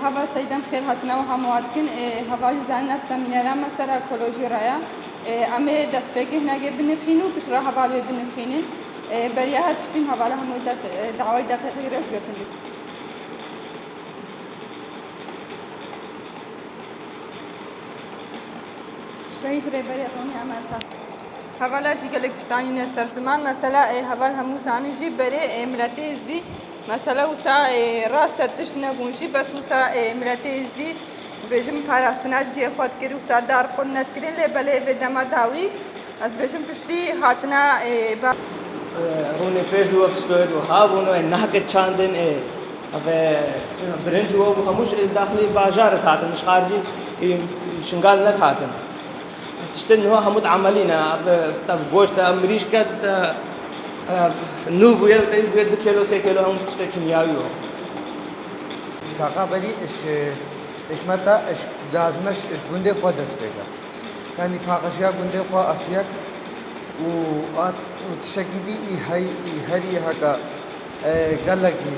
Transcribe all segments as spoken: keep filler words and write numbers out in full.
Heval Seydem xêr hatina we hemû dikin. Ê, heval jî zanin ev semînera me ser ekolojî re ye. Ê, em ê destpêkê hinekê binirxînin û piştre heval wê binirxînin. Ê, beriya her tiştî em hevala hemû deq-, ê, dawayê deqîqeyê rêz girtin bikin. Şehîd Rêberê Ronî Emel Sas. Hevala jî gelek tiştanî ne ser ziman. Mesela, ê, heval hemû zanin jî berê, ê, miletê Êzdî. Mesela wisa, ê, rast e tişt nebûn jî, bes wisa, ê, miletê Êzdî, bêjim, parastina cihê xwe dikir, wisa dar qut nedikirin, lê belê vê dema dawî, ez bêjim piştî hatina, ê, ba- Rûnê pêş û ev tişt wê wiha bûn, ê, nahke çandin, ê, ev, ê, birinc û ew hemû ji daxilî bajar dihatin, ji xaricî, ê, Şingal nedihatin. Tiştên niha hemû di emelî ne. Ev, tev goşt, ev mirîşke, te, ev, nû bûye, te bûye du kilo, sê kilo hemû tiştê kîmyawî yo. Taqa berî iş, iş me ta, iş lazim e, iş gundê xwe dest pê ke. Yanî paqijiya gundê xwe efiyek û at û tiştekî dî î hey, î herî heke, e, gelekî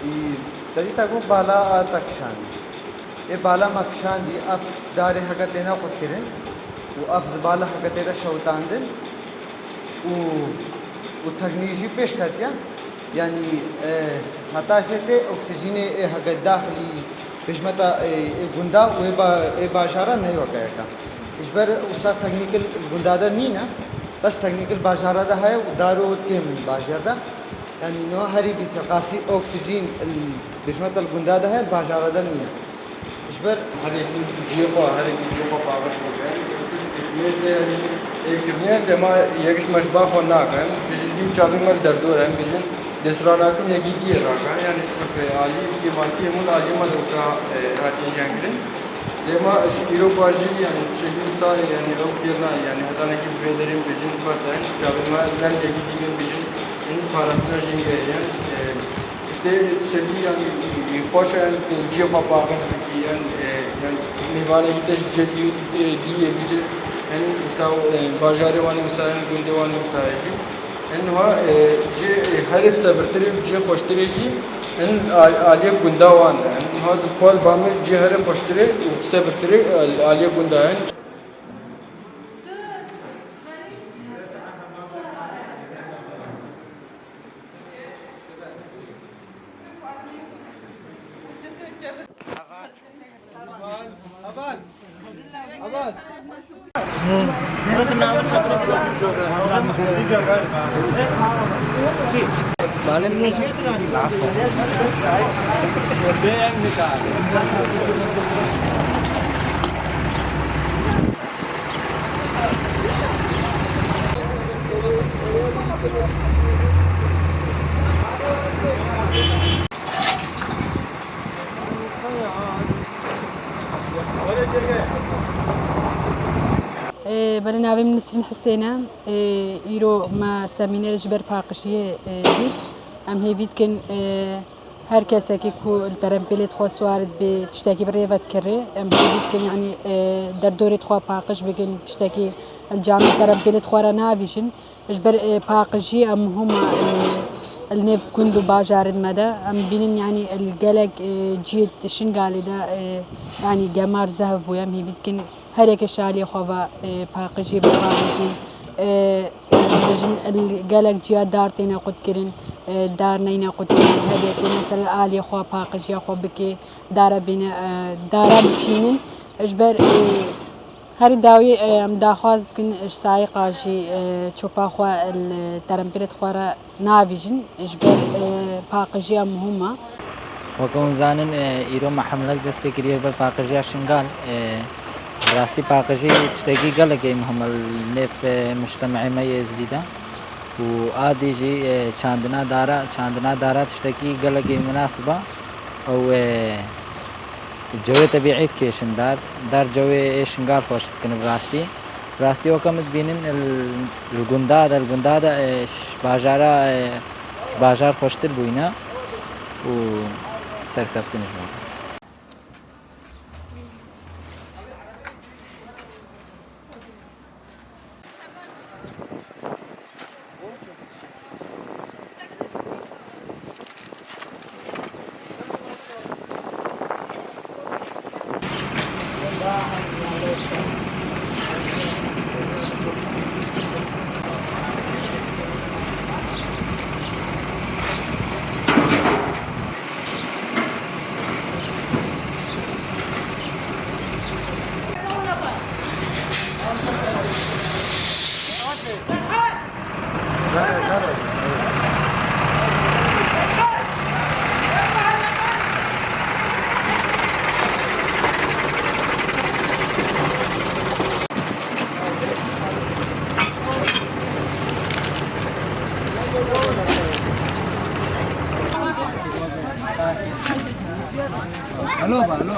î te dî te got bala a te kişandî. Ê bala me kişandî, ev darê heke têne qutkirin û ev zibala heke tê de şewitandin û, û teknîk jî pêş ketiye. Yanî, e, heta jê tê oksîjînê ê heke daxilî pêşmeta, e, ê gunda û ê ba-, ê bajara neyê weke yeka. Ji ber wisa teknîk li gunda de nîne, bes teknîk li bajara de heye û daro kêm in bajêr de. Yanî niha herî bî teqasî oksîjîn li pêşmeta li gunda de heye, bajara de nîne. Ji ber Herêkî cihê xwe, herêkî cihê xwe paqij bike. Pişt, pişt mêz de, yanî, ê kirine, dema yek ji me ji ba xwe nake. Em bêjin, dîm çavê me li derdor e. Em bêjin, dêsranakim yekî diyê rake. Yanî, bi alî diplomasiyê hemû li aliyê me de wisa, e, hatiye jiyan kirin. Lê ma ji îro ba jî, yanî, tiştekî wisa, yanî, ew pêr nayê. Yanî, hetanekî bi vê derê em bêjin, bes e. Çavên me dem yekî dî bên bêjin, in parastina jîngehê ye. E, Tiştê, tiştekî, yanî, xweş e, tu cihê xwe paqij bikî, yan, e, yan mêvanekî te ji cihê dî, e, dî yê bijî, yan wisa, e, bajarê wan ê wisa, yan gundê wan ê wisa ye jî. Yan niha, e, cihê, e, herê bi sebirtirê, cihê xweştirê jî, yan a-, aliyê gunda wan de. Yan niha ji xwe li ba min cihê herê xweştirê û bi sebirtirê, e, aliyê gunda ye. Ê, belê, navê min Nisrîn Hisên e. Ê, îro me semîner ji ber paqijiyê, ê, dît. Em hêvî dikin, ê, her kesekî ku li terempêlê dixwe siwar dibe, tiştekî bi rê ve dikirê. Em hêvî dikin, yanî, e, derdorê dixwe paqij bikin, tiştekî li camê terempêlê dixwe re navîjin. Ji ber, e, paqijî em hûma, e, li nêv gund û bajarên me de em bînin, yanî li gelek, e, cihê Şingalê de, e, yanî gemar zehf bûye. Em hêvî dikin her yekê ji aliyê xwe ve, e, paqijiyê biparêzin. E, Em bêjin, li gelek ciya dar têne qutkirin, e, dar neyne qutkirin. Her yekê mesela aliyê xwe paqijiya xwe bike, dara bîne, e, dara biçînin. Ji ber, e, herî dawî, e, em daxwaz dikin ji sayiqa jî, e, çopa xwe li terempêlê xwe re navîjin. Ji ber, e, paqijiya muhim e. Weke hûn zanin, e, îro me hemle dest pê kiriye ji ber paqijiya Şingal. E, bi rastî paqijî tiştekî gelekê muhim e li nêv, e, mujtemeyê me yê Êzidî de. Û a dî jî, e, çandina dara, çandina dara tiştekî gelekê minasib e. Ew, e, cewê tebîî dikêşin dar. Dar cewê ê Şingal xweş dikin bi rastî. Bi rastî weke min dibînin li, li gunda de, li gunda de, e, ş-, bajara, e, ji bajar xweştir bûyne û serkeftin ji wan. Alo, ba, alo.